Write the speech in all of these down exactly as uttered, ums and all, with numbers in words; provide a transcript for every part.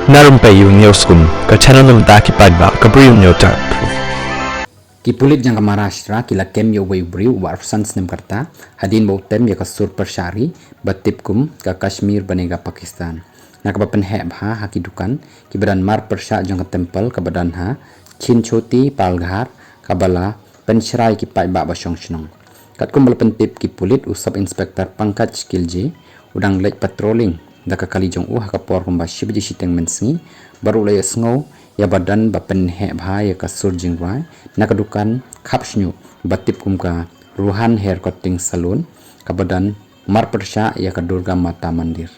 Na Rympei U Hynñiewskum, ka channel na bynta ki paidbah ka Bri U Hynñiewtrep. Ki pulit jong ka Maharashtra ki la kem ïa uwei u briew uba arphew san snem ka rta hadien ba u tem ïa ka sur pyrshah ri ba tip kum ka Kashmir Banega Pakistan, na kaba pynheh bha ha ki dukan kiba don marpyrshah jong ka temple kaba don ha Chinchoti Palghar, kaba la pynshrai ïa ki paidbah ba shong shnong. Katkum ba la pyntip ki pulit, u Sub Inspector Pankaj Kilje u dang leit patrolling da ka kali jong u ha ka por kumba shi baje shiteng mynsngi, bad u la ïohsngew ïa ba don ba pynheh bha ïa ka sur jingrwai na ka dukan khapshñiuh ba tip kum ka Ruhan Hair Cutting Salon, kaba don marpyrshah ïa ka Durga Mata Mandir.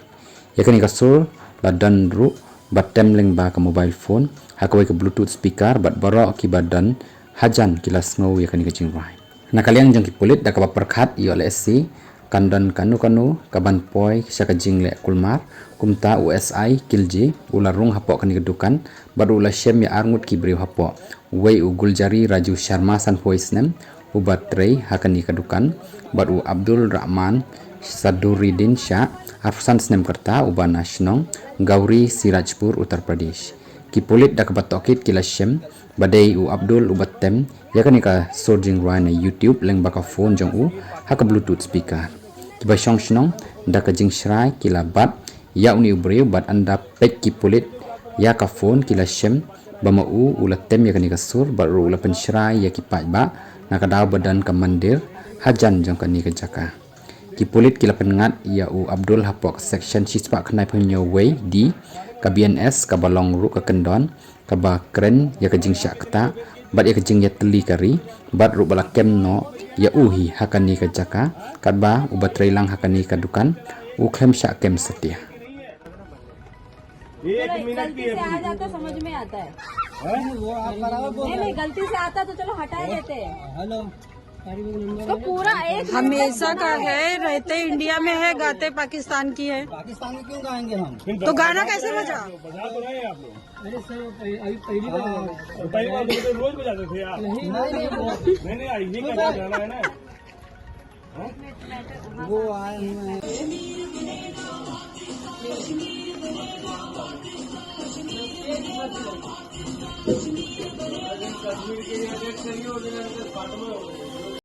Ïa kane ka sur la don ruh ba tem lyngba ka mobile phone ha kawei ka Bluetooth speaker bad baroh kiba don hajan ki la sngew ïa kane ka jingrwai. Na ka liang jong ki pulit, da kaba pyrkhat ïoh lehse kan don kano kano kaban poi sha ka jingleh kulmar, kumta u S I Kilje u la rung hapoh kane ka dukan bad u la shem ïa arngut ki briew hapoh. Uwei u Guljari Raju Sharma, sanphew snem, uba trei ha kane ka dukan, bad u Abdul Rahman Saduridin Shah, arphew san snem ka rta, uba na shnong Gauri, Sirajpur, Uttar Pradesh. Ki pulit da kaba tohkit ki la shem ba dei u Abdul uba tem ïa kane ka sur jingrwai na YouTube lyngba ka phone jong u ha ka Bluetooth speaker. Kiba shong shnong da ka jingshrai ki la bat ïa une u briew bad ynda peit ki pulit ïa ka phone ki la shem ba ma u u la tem ïa kane ka sur bad ruh u la pynshrai ïa ki paidbah na ka daw ba don ka mandir hajan jong kane ka jaka. Ki pulit ki la pynngat ïa u Abdul hapoh ka section shispah khyndai phew hynñiew wei D ka B N S, kaba long ruh ka kyndon kaba kren ïa ka jingshah ktah bad ïa ka jingïatylli ka ri, bad ruh ba la kem noh ïa u hi ha kane ka jaka, katba uba trei lang ha kane ka dukan u khlem shah kem satia. एक मिनट की गलती से आ जाता, समझ में आता है। नहीं, नहीं, गलती से आता तो चलो हटा ही देते हैं। हेलो। उसको पूरा एक हमेशा का है, रहते इंडिया में है, गाते पाकिस्तान की है। पाकिस्तान की क्यों गाएंगे हम? तो गाना कैसे बजा? बजा तो रहे हैं आप लोग। अरे सर, वो पह-, अभी पहली बार हाँ। बजा रहे हैं। तो पहली बार तो रोज बजाते थे यार। नहीं, नहीं, नहीं, वो नहीं, नहीं, ये क्या गाना है ना? वो आए हुए हैं।